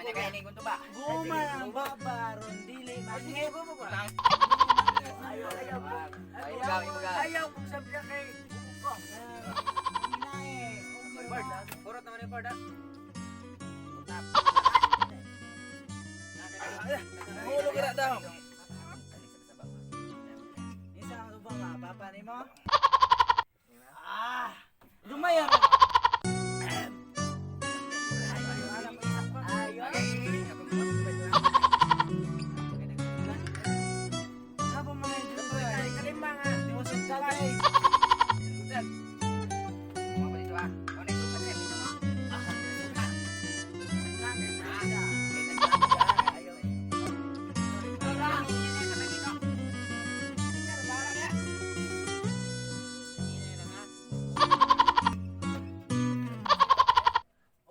Kainin kong tuba. Guma ang baba ron dili mangit. Ayaw, ayaw. Ayaw, ayaw. Ayaw kung sabi niya kay ko. Hinae. Purot naman yung Ford, ah. Hulog ka na daw. Isa ang tuba nga, papa ni mo. Ah, dumaya ra. Ayaw. Habang mga enjoy. Kalima nga. Di mo sa tagay.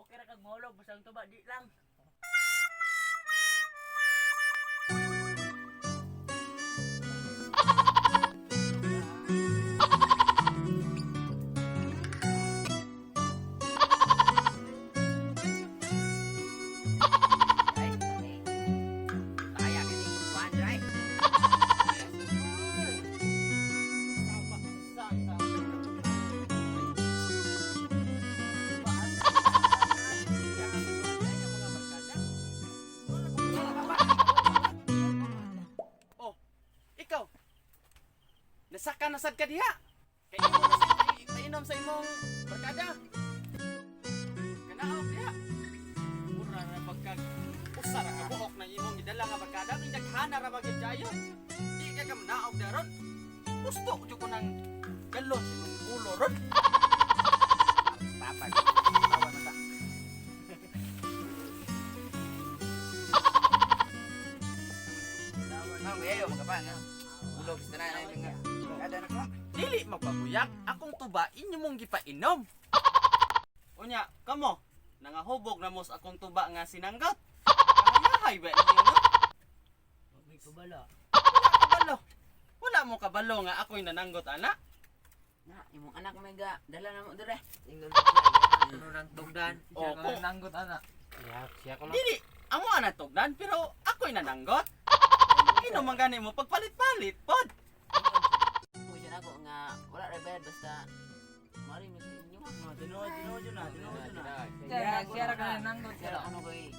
Okay ra kag mahulog basta ang tuba di lang. Oh, ikaw. Nasaka nasad ka diha. Kay imo na sa painom sa imong barkada. Kanaog diha. Mura ra pagkag usa ra ka buok na imong gidala nga barkada kay daghana ra ba gyud kayo. Di ka ka manaog daron. Gusto jud ko nang galon sa imong ulo ron. Papag. Tawa na ta. Ma'am, yayo magkapang ha. Ulog sa tanan ay nga. Kada na ko. Dili magpabuyak akong tuba inyo mong gipainom. Unya, kamo nangahubog na mo sa akong tuba nga sinanggot. Kahayahay ba ninyo no? May kabala. Wala kabalo. Wala mo kabalo nga ako'y nananggot ana. Na, imong anak may ga dala na mo dire. Ano nang tugdan? O, kung Nanggot ana. dili amo ana tugnan pero ako'y nananggot. Kino man gani mo pagpalit-palit pod. Kuya na ako nga wala ra bayad basta mari mi sa inyo. Tinuod, tinuod yun na, tinuod yun na. Siya ra ka nanggot Sir, ano ko eh.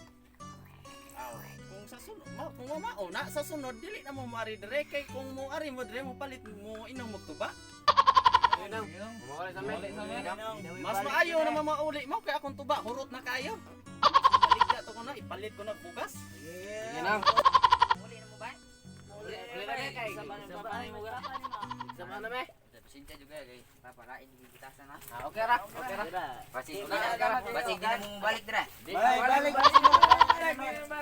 Kung sa sunod, ma, kung mamao na sa sunod dili na mo maari dire kay kung mo ari mo dire mo palit mo inom og tuba. Mas maayo na mamauli mo kay akong tuba hurot na kayo. Baligya to ko na ipalit ko na bugas. Sige na. Uli na mo ba? Uli kay. Sama na me. Pasensya juga kay papalain kita sana. Okay ra, okay ra. Basig di na basig di na mo balik dire. Balik, balik, balik.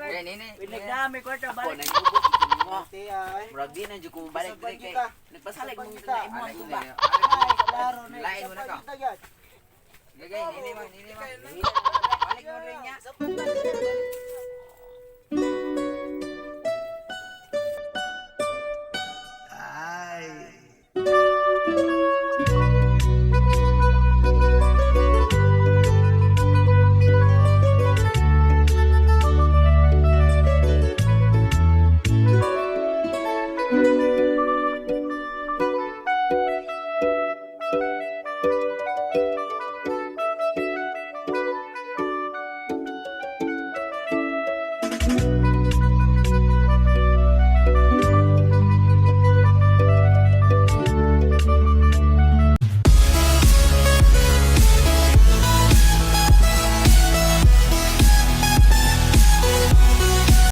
Dire nini. Pinagdami ko ito, Ako balik. nang ubos mo. Ay. Murag di na jud ko balik dire kay nagpasalig mo Kita. na imong tuba. Ay, klaro na. Lain mo na ka. Kita, gyud. Gagay nini man nini man. Balik mo rin niya. Sa pagkain.